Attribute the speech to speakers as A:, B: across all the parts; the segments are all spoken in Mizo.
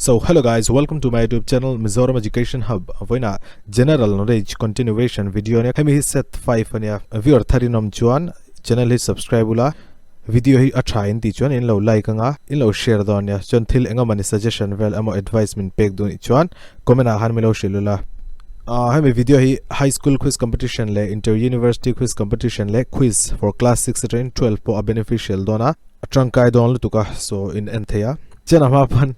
A: So hello guys, welcome to my YouTube channel Mizoram Education Hub. Voina General Knowledge Continuation video ne hemi hi set 5 ania viewer tharin om chuan channel hi subscribe ula video hi a tha in ti chuan in lo like anga in lo share dawn nia chuan thil engamani suggestion vel emaw advice min pek dun chuan comment ah han mi lo hrilh ula hemi video hi high school quiz competition leh inter university quiz competition leh quiz for class 6 atangin 12 pawh a beneficial dawn a a tangkai dawn lutuk a so in en thei a chuan a hma pawn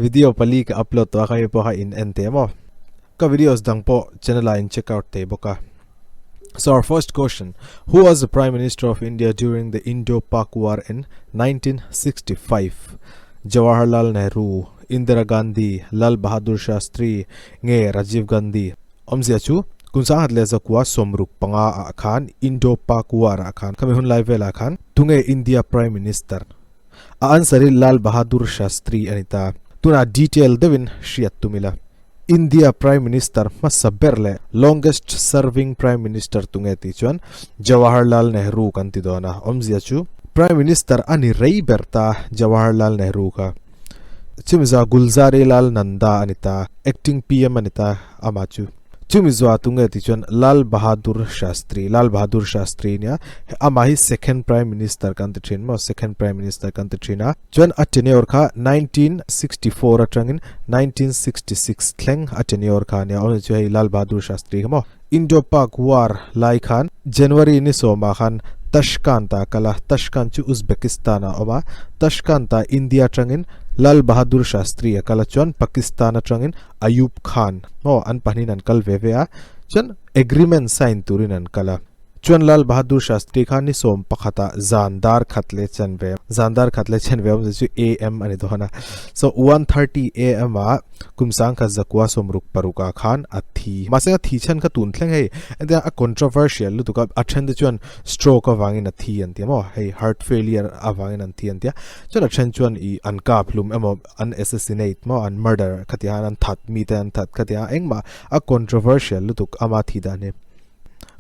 A: video pali ka upload tawh a khami pawh kha in en thei a maw ka videos dang pawh channel ah in check out thei bawk a so our first question who was the prime minister of India during the Indo-Pak war in 1965 Jawaharlal Nehru Indira Gandhi Lal Bahadur Shastri nge Rajiv Gandhi Awmzia chu kum sanghat leh zakua 65 ah khan Indo-Pak War ah khan khami hun lai velah khan tunge India Prime Minister a answer hi Lal Bahadur Shastri a ni ta. Tunah detail deuhin hriat tum ila. India Prime Minister hmasa ber leh longest serving Prime Minister tunge tih chuan Jawaharlal Nehru kan ti dawn a. Awmzia chu Prime Minister a ni rei ber ta Jawaharlal Nehru kha. Chimiza Gulzari Lal Nanda a ni ta, acting PM a ni ta amah chu. Chumi zua tunge tih chuan Lal Bahadur Shastri, Lal Bahadur Shastri nia, amah hi second prime minister kan ti thin maw, second prime minister kan ti thin a. Chuan a tenure kha 1964 atangin 1966 thleng a tenure kha ania, awmzia chu hei Lal Bahadur Shastri kha maw. Indo-Pak War lai khan January ni sawmah khan Tashkent ah kal a, Tashkent chu Uzbekistan ah a awm a, Tashkent ah India atangin Lal Bahadur Shastri a kal a, chuan Pakistan atangin Ayub Khan maw an pahnihin an kal ve ve a, chuan agreement sign turin an kal a. Chuan Lal Bahadur Shastri kha ni 11 ah zan dar khat leh chanve, zan dar khat leh chanve awmzia chu AM a ni dawn a, so 1:30 AM ah Kum 1966 ah khan a thi. Mahse a thi chhan kha tun thleng hei entia a controversial lutuk a, a then te chuan stroke avangin a thi an ti a maw, hei heart failure avangin an thi an ti a, chuan a then chuan ih an kap hlum emaw an assassinate maw an murder khatia han an that mi te an that khatia engmah a controversial lutuk ama thi dan hi.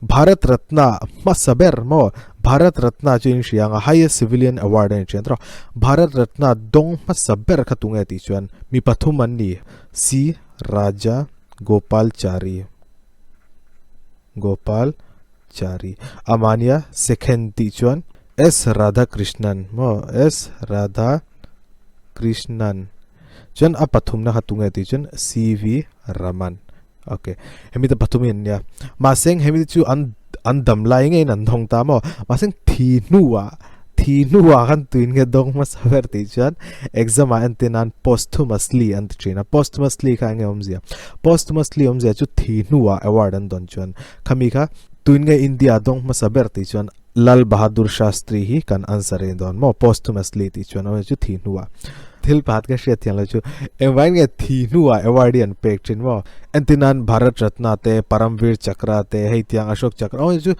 A: Bharat Ratna hmasa ber maw? Bharat Ratna chu in hria ang a, highest civilian award a ni thin tawh. Bharat Ratna dawng hmasa ber kha tunge tih chuan mi pathum an ni, C Raja Gopal Chari, Gopal Chari, amah nia second tih chuan S Radhakrishnan maw? S Radhakrishnan chuan a pathumna kha tunge tih chuan CV Raman. Ok, hemi te pathum hi an nia. Mahse hemi te chu an an dam lai ngeiin an dawng ta maw? Mahse thi hnuah thi hnuah khan tuin nge dawng hmasa ber tih chuan exam ah entir nan posthumously an ti thin a. Posthumously kha enge awmzia? Posthumously awmzia chu thi hnuah award an dawn chuan khami kha tuin nge India dawng hmasa ber tih chuan Lal Bahadur Shastri hi kan answer in dawn maw? Posthumously tih chuan awmzia chu thi hnuah. Thil pakhat ka hriat thiang lo chu engvangin nge thi hnuah award hi an pek thin maw? Entir nan Bharat Ratna te, Paramvir Chakra te, hei tiang Ashok Chakra awmzia chu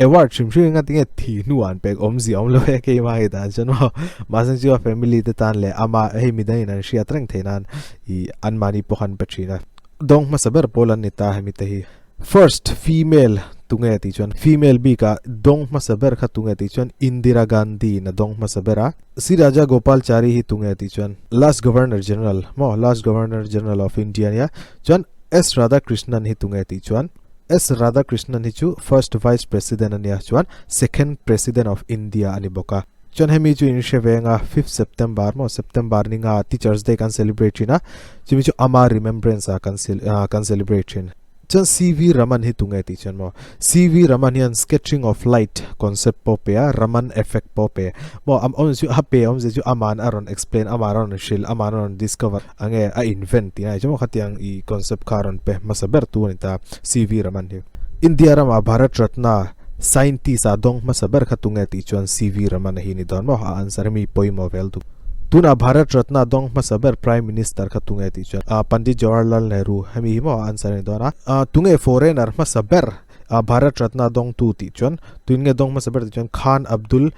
A: award hrim hrim enga tinge thi hnuah an pek awmzia awm lo e keimah hi dan chuan maw? Mahse chu a family te tan leh ama hei midang in an hriat reng theih nan ih anmahni pawh khan pe thin a. Dawng hmasa ber pawl an ni ta hemi te hi. First female tunge tih chuan female bikah dawng hmasa ber kha tunge tih chuan Indira Gandhi in a dawng hmasa ber a. C Raja Gopal Chari hi tunge tih chuan last Governor General maw last Governor General of India ania. Chuan S Radhakrishnan hi tunge tih chuan S Radhakrishnan hi chu first Vice President ania chuan second President of India a ni bawk a. Chuan hemi chu in hre veng a fifth September maw September ni nga Teachers Day kan celebrate thin a chumi chu ama remembrance ah kan kan celebrate thin. Chuan CV Raman hi tunge tih chuan maw CV Raman hian sketching of light concept pawh pe a Raman effect pawh pe maw am awmzia chu a pe awmzia chu aman a rawn explain aman a rawn hrilh aman a rawn discover ange a invent tih a ni chu maw khatiang ih concept kha a rawn pe hmasa ber tu a ni ta CV Raman hi. India ramah Bharat Ratna Scientist a dawng hmasa ber kha tunge tih chuan CV Ramana hi ni dawn maw? A answer hi mi pawimawh vel duh. Tunah Bharat Ratna dawng hmasa ber Prime Minister kha tunge tih chuan Pandit Jawaharlal Nehru hemi hi maw a answer a ni dawn a. Tunge foreigner hmasa ber Bharat Ratna dawngtu tih chuan tuin nge dawng hmasa ber tih chuan Khan Abdul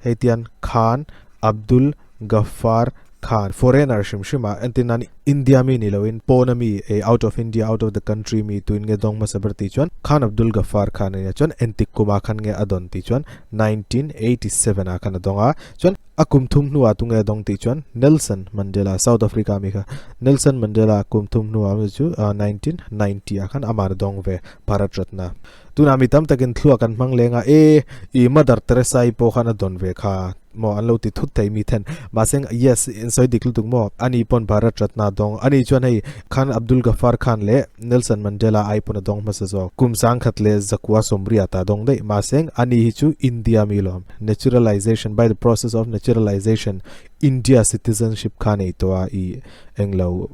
A: hei tian Khan Abdul Ghaffar. Khan foreigner hrim hrim a entir nan India mi ni loin pawn ami eh out of India out of the country mi tuin nge dawng hmasa ber tih chuan Khan Abdul Ghaffar khan a nia chuan entik kumah khan nge a dawn tih chuan 1987 ah khan a dawng a chuan a kum thum hnuah tunge a dawng tih chuan Nelson Mandela South Africa mi kha Nelson Mandela kum thum hnuah awm chu 1990 ah khan amah a dawng ve Bharat Ratna tunah mi tam takin thluak an hmang leng a e i Mother Teresa i pawh khan a dawn ve kha. Maw an lo ti thut thei mi then. Mahse yes in sawi dik lutuk maw? Ani pawn Bharat Ratna dawng. Ani chuan hei Khan Abdul Ghaffar Khan leh Nelson Mandela ai pawn a dawng hmasa zawk. Kum sangkhat leh zakua sawmriat ah dawng daih. Mahse ani hi chu India mi lawm. Naturalization by the process of naturalization India citizenship kha nei tawh a i englo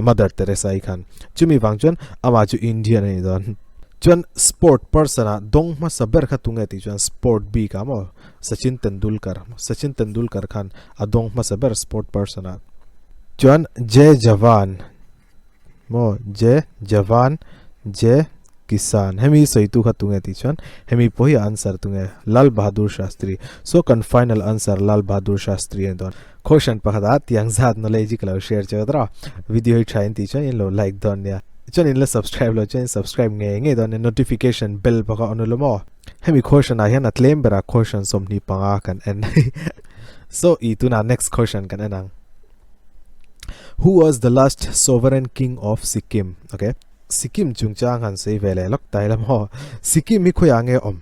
A: Mother Teresa i khan. Chumi vang chuan amah chu Indian a ni dawn. Chuan sport person ah dawng hmasa ber kha tunge tih chuan sport bik ah maw? Sachin Tendulkar Sachin Tendulkar khan a dawng hmasa ber sport person ah chuan Jai Jawan maw Jai Jawan Jai Kisan hemi sawitu kha tunge tih chuan hemi pawh hi a answer tunge Lal Bahadur Shastri so kan final answer Lal Bahadur Shastri a ni dawn question pakhat ah tiang zat knowledge hi ka lo share cheu tawh a video hi tha in tih chuan in lo like dawn nia chuan in la subscribe lo chuan in subscribe ngei ngei dawn nia notification bell bawk a on ula maw. Hemi question ah hian a tlem berah question 25 kan en. So i tunah next question kan en ang. Who was the last sovereign king of Sikkim? Okay. Sikkim chungchang han sei ve leh lawk tai la maw. Sikkim hi khawiah nge awm?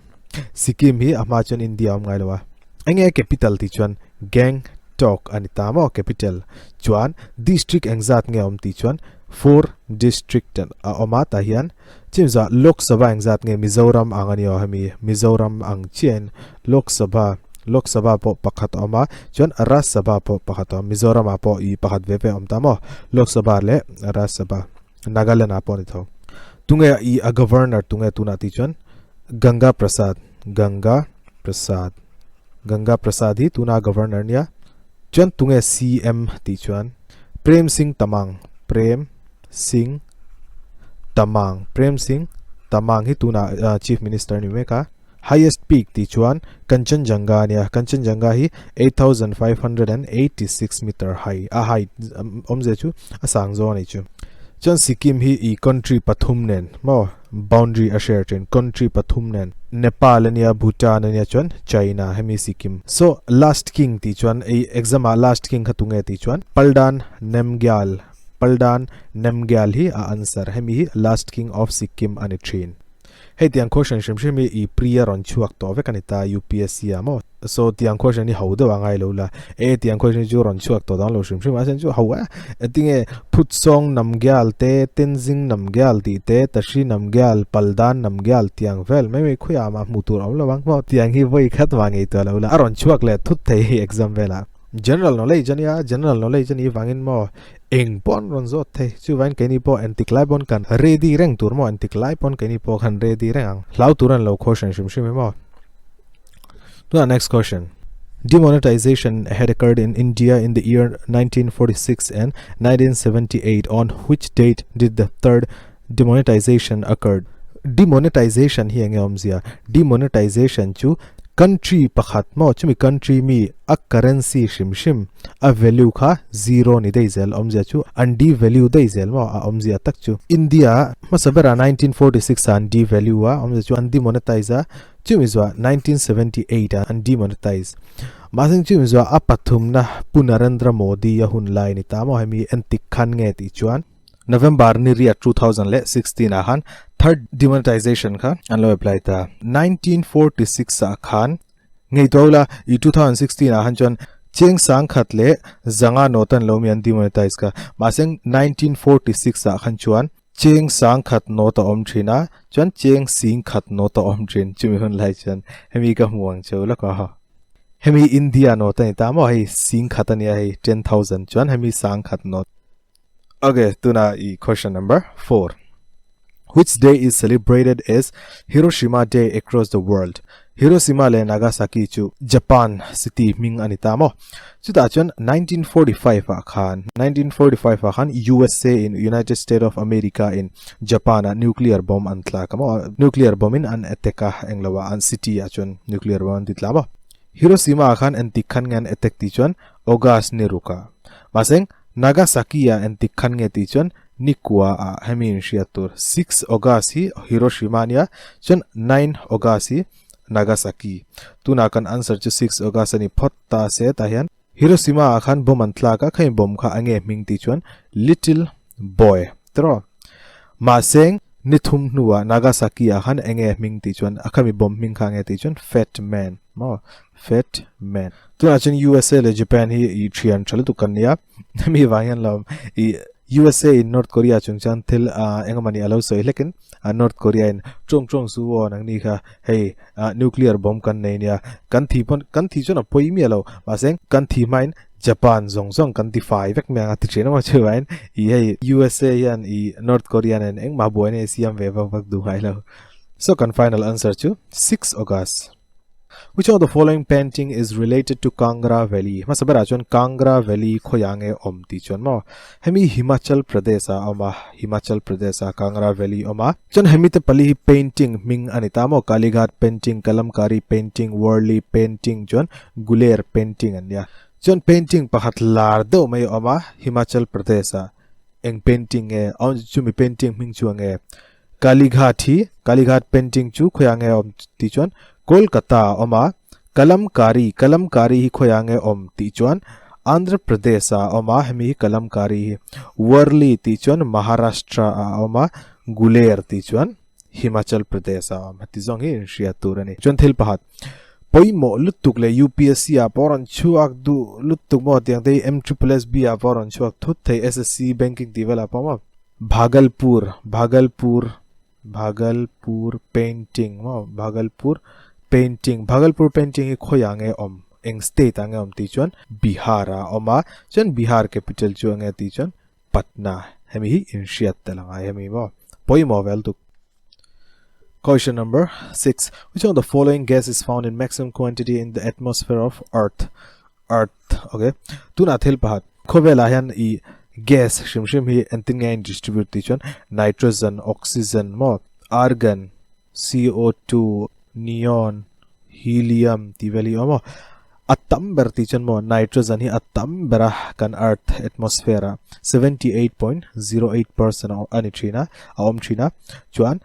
A: Sikkim hi a hma chuan India awm ngai lo a. Enge capital tih chuan Gangtok a ni ta maw capital. Chuan district engzat nge awm tih chuan four district a awm a tah hian Chimza Lok Sabha engzat nge Mizoram ang a ni aw hemi Mizoram ang chiahin Lok Sabha Lok Sabha pawh pakhat a awm a chuan Raj Sabha pawh pakhat a awm Mizoram ah pawh ih pakhat ve ve a awm ta maw Lok Sabha leh Raj Sabha Nagaland ah pawh a ni tho tunge ih a Governor tunge tunah tih chuan Ganga Prasad Ganga Prasad Ganga Prasad hi tuna Governor a nia chuan tunge CM tih chuan Prem Singh Tamang Prem Singh Tamang Prem Singh Tamang hi tunah ah Chief Minister a ni mek a highest peak tih chuan Kanchenjunga a nia Kanchenjunga hi 8586 meter high a height awmzia chu a sang zawng a ni chu chuan Sikkim hi ih country pathum nen maw boundary a share thin country pathum nen Nepal a nia Bhutan a nia chuan China hemi Sikkim so last king tih chuan ih exam ah last king kha tunge tih chuan Paldan Namgyal Paldan Namgyal hi a answer. Hemi hi last king of Sikkim a ni thin. Hei tiang question hrim hrim hi i pre a rawn chhuak tawh vek a ni ta UPSC ah maw. So tiang question hi ho deuh a ngai lo la. E tiang question chu rawn chhuak tawh dang lo hrim hrim a chuan chu ho a. Tinge Phutsawng Namgyal te, Tenzing Namgyal tih te, Tashi Namgyal, Paldan Namgyal tiang vel mai mai khawiah mah hmuh tur a awm lo ang maw. Tiang hi vawi khat vang ngei tawh lo la. A rawn chhuak leh thut thei hei exam velah. General knowledge a nia, general knowledge a nih vangin maw eng pawh an rawn zawt thei. Chuvangin keini pawh entik lai pawn kan ready reng tur maw, entik lai pawn keini pawh kan ready reng ang. Hlau tur an lo caution hrim hrim hi maw. Tunah next question. Demonetization had occurred in India in the year 1946 and 1978. On which date did the third demonetization occurred? Demonetization hi enge awmzia? Demonetization chu country pakhat maw chumi country mi a currency hrim hrim a value kha zero ni daih zel awmzia chu an devalue daih zel maw a awmzia tak chu India hmasa berah 1946 ah an devalue a awmzia chu an demonetize a chumi zuah 1978 ah an demonetize mahse chumi zuah a pathumna Pu Narendra Modi a hun lai ni ta maw hemi entik khan nge tih chuan November ni riat 2016 ah khan third demonetization kha an lo apply ta. 1946 ah khan ngei to la i 2016 ah khan chuan cheng sang khat leh zanga note an lo mi an demonetize kha. Mahse 1946 ah khan chuan cheng sang khat note a awm thin a, chuan cheng sing khat note a awm thin chumi hun lai chuan hemi ka hmu ang cheu lawk a. Hemi India note a ni ta maw hei sing khat a nia hei 10,000 chuan hemi sang khat note. Okay, tuna i question number 4. Which day is celebrated as Hiroshima Day across the world? Hiroshima le Nagasaki chu Japan city hming ani ta maw? Chutah chuan 1945 ah khan 1945 ah khan USA in United States of America in Japan ah nuclear bomb an tlak a maw? Nuclear bomb in an attack a englo ah an city ah chuan nuclear bomb an ti tla maw? Hiroshima ah khan entik khan nge an attack tih chuan August ni ruk ah. Mahse Nagasaki ah entik khan nge tih chuan Nikua ah hemi in hriat tur. 6 August hi Hiroshima ania chuan 9 August hi Nagasaki. Tunah kan answer chu 6 August a ni phawt ta se tah hian Hiroshima ah khan bomb an tlak a, khami bomb kha a nge hming tih chuan Little Boy tiraw. Mahse ni thum hnuah Nagasaki ah khan enge hming tih chuan a khami bomb hming kha nge tih chuan Fat Man maw Fat Man. Tunah chuan USA leh Japan hi i thian tha lutuk kan nia, hemi vang hian lo i USA in North Korea chung chuan thil engemawni a lo sawi hlekin North Korea in tawng tawng su aw nangni kha hei nuclear bomb kan nei nia kan thi pawn kan thi chuan a pawi miah lo mahse kan thi hmain Japan zawng zawng kan ti fai vek mai ang a ti thin emaw chuvain i hei USA hian i North Korea nen engmah buaina hi siam ve vak vak duh ngai lo. So kan final answer chu 6 August. Which of the following painting is related to Kangra Valley? Hmasa berah chuan Kangra Valley khawiah nge awm tih chuan maw? Hemi Himachal Pradesh ah a awm a, Himachal Pradesh ah Kangra Valley awm a. Chuan hemi te pali hi painting hming a ni ta maw? Kalighat painting, Kalamkari painting, Worli painting chuan Guler painting an nia. Chuan painting pakhat lar deuh mai a awm a, Himachal Pradesh ah. Eng painting nge? Chumi painting hming chu ang nge? Kalighat hi Kalighat painting chu khawiah nge a awm tih chuan Kolkata a awm a, Kalamkari Kalamkari hi khawiah nge a awm tih chuan Andhra Pradesh ah a awm a, hemi hi Kalamkari hi Worli tih chuan Maharashtra ah a awm a, Guler tih chuan Himachal Pradesh ah a awm. Heti zawng hi inhriat tur a ni. Chuan thil pakhat pawimawh lutuk leh UPSC ah pawh a rawn chhuak duh lutuk maw tiang te hi MSSSB ah pawh a rawn chhuak thut thei SSC banking tih velah pawh maw. Bhagalpur Bhagalpur Bhagalpur painting maw Bhagalpur painting Bhagalpur painting hi khawiah nge awm eng state ah nge awm tih chuan Bihar ah a awm a chuan Bihar capital chu enge tih chuan Patna hemi hi inhriat tel a ngai hemi maw pawimawh vel tuk. Question number 6. Which of the following gas is found in maximum quantity in the atmosphere of Earth? Earth, okay. Tuna thil pahat. Khawvelah hian i gas hrim hrim hi engtin nge a in distribute tih chuan nitrogen, oxygen maw, argon, CO2, neon, helium tih vel hi a awm a. A tam ber tih chuan maw nitrogen hi a tam ber a kan earth atmosphere ah 78.08% a ni thin a, a awm thin a. Chuan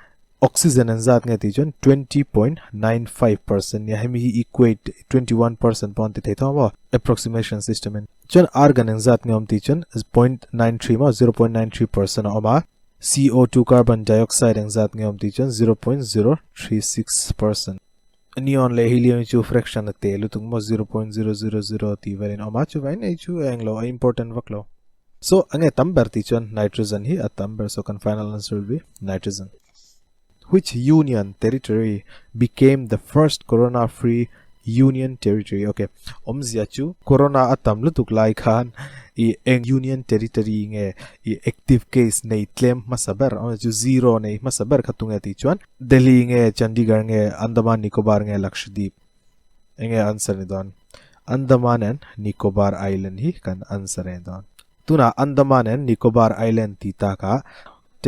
A: oxygen an zat nge tih chuan 20.95% nia hemi hi equate 21% pawh an ti thei tho maw approximation system in. Chuan argon an zat nge awm tih chuan 0.93 maw 0.93% a awm a. CO2 carbon dioxide ang zat nge awm tih chuan 0.036%. Neon leh helium hi chu fraction a te lutuk maw 0.000 tih velin awm a, chuvangin hei chu a englo a important vak lo. So enge tam ber tih chuan nitrogen hi a tam ber so kan final answer will be nitrogen. Which union territory became the first corona free union territory ok awmzia chu corona a tam lutuk lai khan i eng union territory nge i active case nei tlem hmasa ber awmzia chu zero nei hmasa ber kha tunge tih chuan Delhi nge Chandigarh nge Andaman Nicobar nge Lakshadweep enge answer ni dawn Andaman and Nicobar Island hi kan answer e dawn tunah Andaman and Nicobar Island tih takah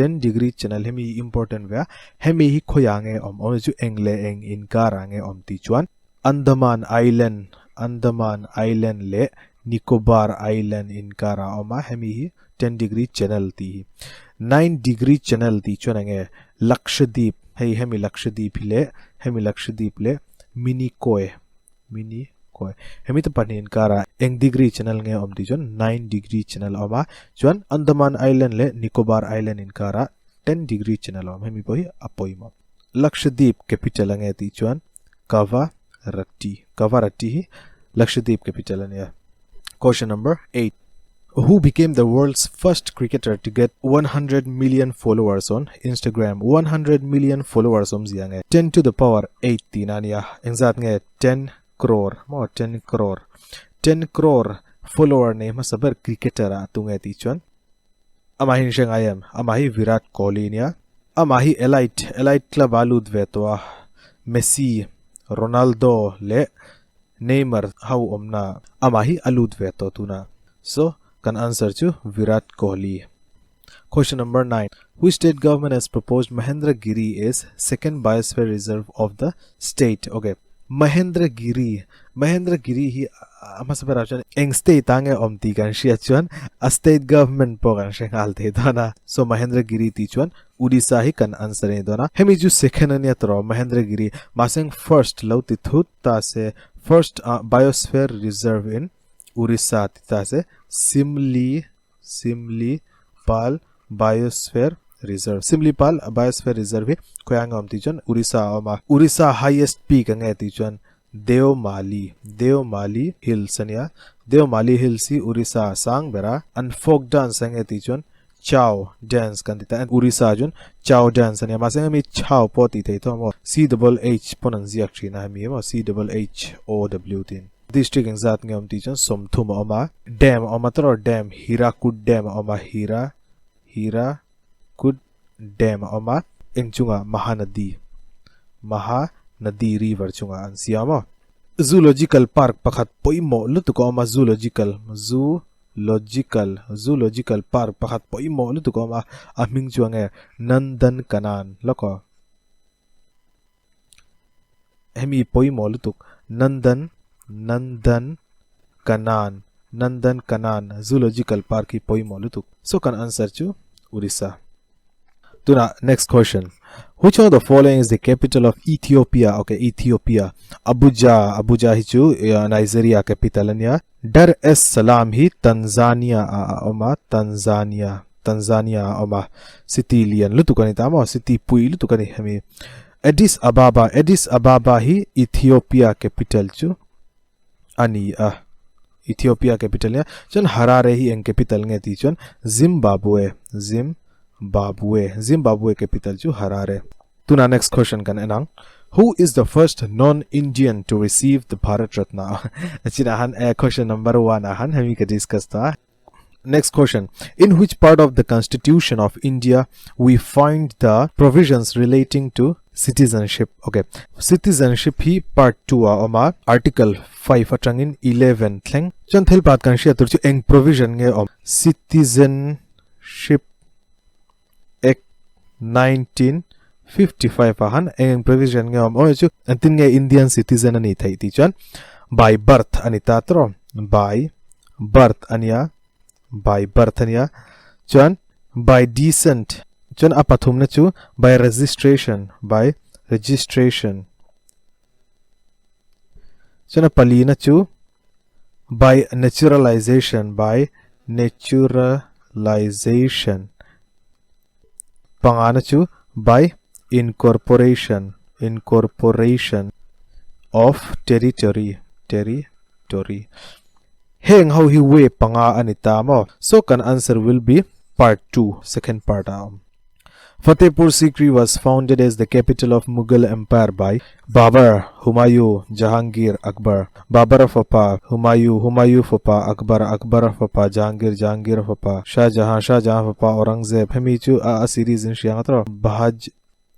A: 10 degree channel hemi hi important ve a hemi hi khawiah nge awm awm chu eng leh eng inkarah nge awm tih chuan Andaman Island Andaman Island leh Nicobar Island inkarah a awm a hemi hi 10 degree channel tih hi 9 degree channel tih chuan enge Lakshadweep hei hemi Lakshadweep hi leh hemi Lakshadweep leh Minicoy Minicoy hemi te pahnih inkarah eng degree channel nge awm tih chuan 9 degree channel a awm a chuan Andaman Island leh Nicobar Island inkarah 10 degree channel a awm hemi pawh hi a pawimawh Lakshadweep capital a nge tih chuan Kavaratti Kavaratti hi Lakshadweep capital a nia Question number 8 Who became the world's first cricketer to get 100 million followers on Instagram? 100 million followers awmzia nge 10 to the power 8 tihna a nia. Engzat nge 10 crore maw 10 crore 10 crore follower nei hmasa ber cricketer ah tunge tih chuan amah hi in hre ngai em? Amah hi Virat Kohli nia. Amah hi Elite Elite club ah a lut ve tawh a. Messi, Ronaldo leh Neymar ho awmna amah hi a lut ve tawh tunah. So, kan answer chu Virat Kohli. Question number 9. Which state government has proposed Mahendragiri as second biosphere reserve of the state? Okay. Mahendragiri, Mahendragiri hi a hmasa berah chuan eng state ah nge awm tih kan hriat chuan a state government pawh kan hre nghal thei dawn a. So Mahendragiri tih chuan Odisha hi kan answer a ni dawn a. Hemi chu second a nia tawh Mahendragiri mahse first lo ti thut ta se first biosphere reserve in Orissa ti ta se Simli Simlipal Biosphere Reserve Simlipal Biosphere Reserve hi khawiah nge awm tih chuan Orissa a awm a. Orissa highest peak a nge tih chuan Deomali Deomali Hills a nia. Deomali Hills hi Orissa a sang ber a. An folk dance a nge tih chuan Chhau dance kan ti ta. Orissa chuan Chhau dance a nia. Mahse hemi Chhau pawh tih theih tho maw? C double H pawn an ziak thin a hemi emaw C double H O W tiin. District engzat nge awm tih chuan 30 a awm a. Dam a awm a tawrh dam Hirakud Dam a awm a Hira Hirakud Dam a awm a. Eng chungah Mahanadi Mahanadi river chungah an siam a. Zoological park pakhat pawimawh lutuk a awm a Zoological Zoological Zoological park pakhat pawimawh lutuk a awm a a hming chu enge Nandankanan lawk aw. Hemi pawimawh lutuk Nandan Nandan Kanan Nandan Kanan Zoological Park hi pawimawh lutuk. So kan answer chu Orissa. Tuna next question. Which one of the following is the capital of Ethiopia? Okay, Ethiopia. Abuja, Abuja hi chu eh, Nigeria capital ania. Dar es Salaam hi Tanzania a a awm a, Tanzania. Tanzania a awm a, city lian lutuk a ni ta maw, city pui lutuk a ni hemi. Addis Ababa, Addis Ababa hi Ethiopia capital chu a ni a, Ethiopia capital nia. Chuan Harare hi eng capital nge tih chuan Zimbabwe, Zimbabwe, Zimbabwe capital chu Harare. Tuna next question kan en ang. Who is the first non-Indian to receive the Bharat Ratna? Chinah han eh question number 1 ah han hemi ka discuss ta. Next question. In which part of the Constitution of India we find the provisions relating to citizenship? Okay. Citizenship hi part 2 a awm a. Article 5 atangin 11 thleng. Chuan thil pakhat kan hriat tur chu eng provision nge awm? Citizenship Act 1955 ah han eng eng provision nge awm? Awm chu engtin nge Indian citizen a nih theih tih chuan by birth a ni ta tawh by birth a nia by birth a nia chuan by descent chuan a pathumna chu by registration by registration chuan a palina chu by naturalization by naturalization pangana chu by incorporation incorporation of territory territory heng ho hi way panga ani ta maw so kan answer will be part 2 second part a awm. Fatehpur Sikri was founded as the capital of Mughal Empire by Babur, Humayun, Jahangir, Akbar. Babur fapa Humayun, Humayun fapa Akbar, Akbar fapa Jahangir, Jahangir fapa Shah Jahan, Shah Jahan fapa Aurangzeb. Hemi chu a series in hria nga tawh. Bhaj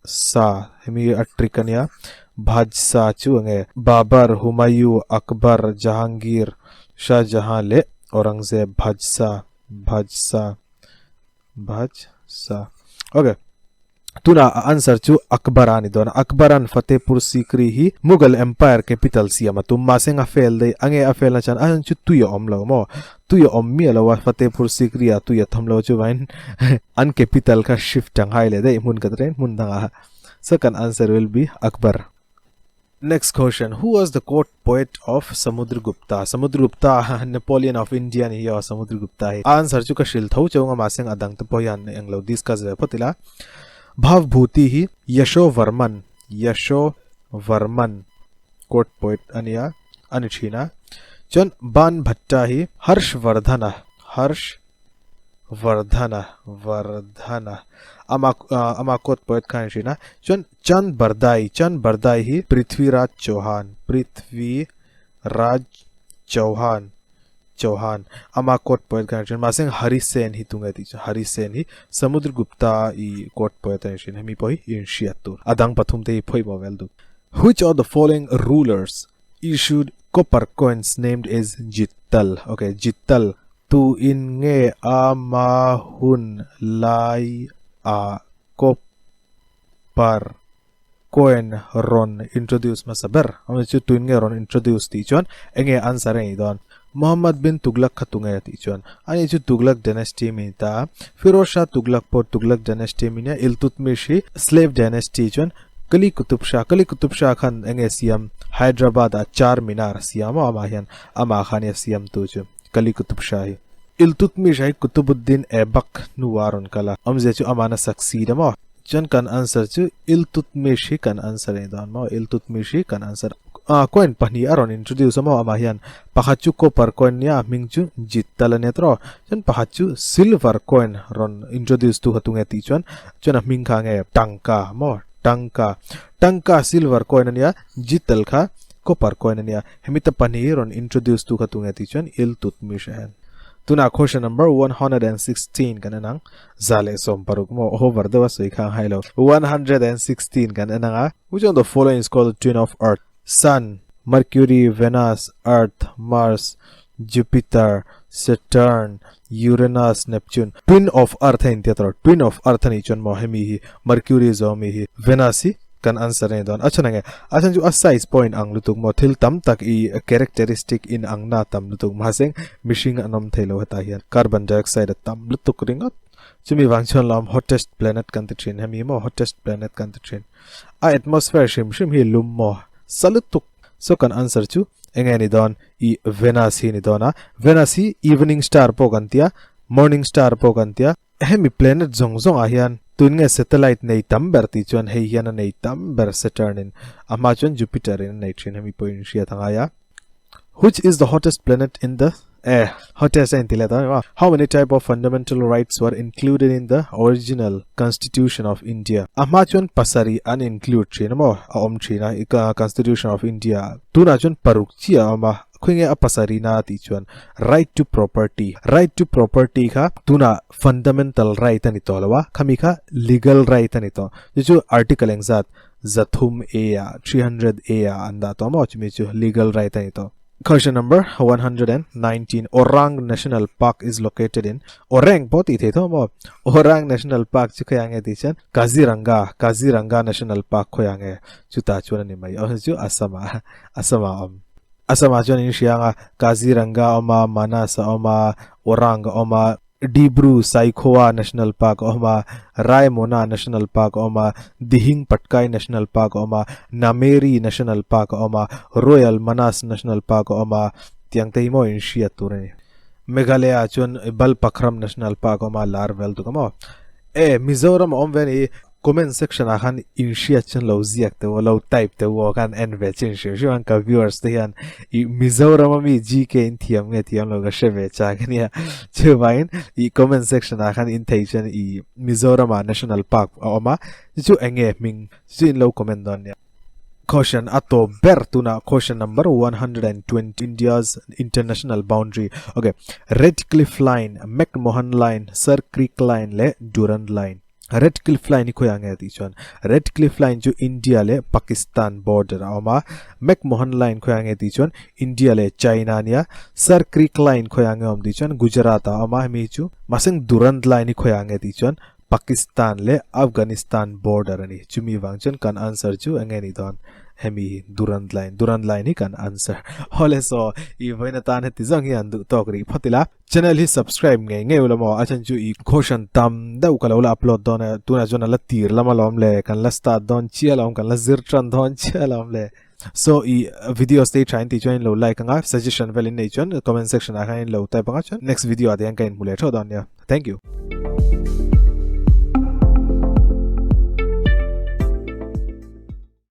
A: Sa hemi a trick ania. Bhaj Sa chu enge Babur, Humayun, Akbar, Jahangir, Shah Jahan leh Aurangzeb Bhaj Sa, Bhaj Sa. Bhaj sa. Okay. Tuna a answer chu Akbar a ni dawn a. Akbaran Fatehpur Sikri hi Mughal Empire capital siam a tum. Mahse a fail daih. Ange a fail na chuan a chu tui a awm lo maw? Tui a awm miah lo a Fatehpur Sikri ah tui a tham lo chuvangin an capital kha shift ang hai leh daih hmun ka train hmun dangah. So kan answer will be Akbar. Next question, Who was the court poet of Samudragupta? Samudragupta, Napoleon of India ni hi aw Samudragupta hi. A answer chu ka hril tho cheu nga mahse a dang te pawh hian englo discuss ve phawt ila. Bhavbhuti hi Yashovarman, Yashovarman court poet a nia, a ni thin a. Chuan Banbhatta hi Harshvardhana, Harsh Vardhana, Vardhana, ama ama court poet kha a ni thin a. Chuan Chand Bardai, Chand Bardai hi Prithviraj Chauhan, Prithviraj Chauhan, Chauhan, ama court poet kha a ni thin. Mahse Harisen hi tunge tih chu Harisen hi Samudragupta i court poet a ni thin. Hemi pawh hi inhriat tur. A dang pathum te hi phawimawh vel duh. Which of the following rulers issued copper coins named as Jittal? Okay, Jittal. Tu in nge a ma hun lai a copper? coin rawn introduce hmasa ber? Awmzia chu tuin nge rawn introduce tih chuan enge answer a nih dawn? Muhammad bin Tughlaq kha tunge tih chuan ani chu Tughlaq dynasty mi ni ta a, Firoz Shah Tughlaq pawh Tughlaq dynasty mi nia, Iltutmish hi slave dynasty chuan Quli Qutb Shah, Quli Qutb Shah khan enge siam Hyderabad ah Char Minar a siam a amah hian amah kha nia siamtu chu Quli Qutb Shah hi. Iltutmish hi Qutubuddin Aibak hnuah a rawn kal a, awmzia chu amahna succeed a maw? Chuan kan answer chu Iltutmish hi kan answer a ni dawn maw? Iltutmish hi kan answer. Ah, coin pahnih a rawn introduce a maw amah hian? Pakhat chu copper coin nia, a hming chu Jittal a nia tawh. Chuan pakhat chu silver coin rawn introduce tu kha tunge tih chuan, chuan a hming kha nge Tanka maw? Tanka. Tanka silver coin a nia, Jittal kha copper coin a nia. Hemi ta pahnih hi rawn introduce tu kha tunge tih chuan Iltutmish a hen. Tunah question number 116 kan en ang. 116 maw over deuh a sawi kha ang hai lo. 116 kan en ang a. Which of the following is called the twin of earth? Sun, Mercury, Venus, Earth, Mars, Jupiter, Saturn, Uranus, Neptune. Twin of earth a intia tawh. Twin of earth a nih chuan maw hemi hi Mercury zawng mi hi Venus hi kan answer a ni dawn. A chhan ang e, a chhan chu a size pawh in ang lutuk maw, thil tam tak i characteristic in ang na tam lutuk mahse mihring an awm thei lo hetah hian carbon dioxide a tam lutuk ringawt. Chumi vang chuan lawm hottest planet kan ti thin hemi maw hottest planet kan ti thin. A atmosphere hrim hrim hi lum maw sa lutuk. So kan answer chu enge ni dawn i Venus hi ni dawn a, Venus hi evening star pawh kan tia morning star pawh kan tia. Hemi planet zawng zawng ah hian tun nge satellite nei tam ber tih chuan hei hian a nei tam ber Saturn in a hma chuan Jupiter in a nei thin hemi pawhin hriat a ngai a. Which is the hottest planet in the eh hottest a inti leh ta mai maw. How many type of fundamental rights were included in the original constitution of India? A hma chuan pasarih an include thin a maw a awm thin a constitution of India ah tunah chuan paruk chiah a awm a. Khawi nge a pasarina tih chuan right to property, right to property kha tunah fundamental right a ni tawh lo a, khami kha legal right a ni tawh. Chu chu article engzat 300 A ah, 300 A ah an dah tawh maw chumi chu legal right a ni tawh. Question number 119, Orang National Park is located in, Orang pawh tih thei tho maw? Orang National Park chu khawiah nge tih chuan Kaziranga, Kaziranga National Park khawiah nge chutah chuan a ni mai. Awmzia chu Assam ah, Assam ah a awm. Assam ah chuan in hria ang a, Kaziranga a awm a, Manas a awm a, Orang a awm a, Dibru Saikhowa National Park a awm a, Raimona National Park a awm a, Dihing Patkai National Park a awm a, Nameri National Park a awm a, Royal Manas National Park a awm a, tiang te hi maw in hriat tur a ni. Meghalaya ah chuan Balpakram National Park a awm a, lar vel tuk a maw. E, Mizoram a awm ve a ni. Comment section ah khan in hriat chuan lo ziak teh u a, lo type teh u aw khan en ve chin hrim hrim ang ka viewers te hian ih Mizoram a mi GK in thiam nge thiam lo ka hre ve chak ania chuvangin ih comment section ah khan in thei chuan ih Mizoram ah National Park a awm a chu chu eng nge hming chu chu in lo comment dawn nia. Question a tawp ber tunah question number 120 India's international boundary ok Radcliffe line, McMahon line, Sir Creek line leh Durand line. Red Cliff Line hi khawiah nge tih chuan Red Cliff Line chu India leh Pakistan border a awm a, McMahon Line khawiah nge tih chuan India leh China a nia, Sir Creek Line khawiah nge awm tih chuan Gujarat ah a awm a hemi hi chu. Mahse Durand Line hi khawiah nge tih chuan Pakistan leh Afghanistan border a ni. Chumi vang chuan kan answer chu enge nih dawn? Hemi hi Durand Line. Durand Line hi kan answer. Awle saw i vawiin atan heti zawng hi an duh tawk rih phawt ila. Channel hi subscribe ngei ngei ula maw a chhan chu i question tam deuh ka lo la upload dawn a tunah chuan a la tir lam alawm le kan la start dawn chiah alawm kan la zir tan dawn chiah alawm le so i videos te hi tha in tih chuan in lo like anga suggestion vel in nei chuan comment section ah khan in lo type anga chuan next video ah te hian ka inhmu leh theuh dawn nia thank you.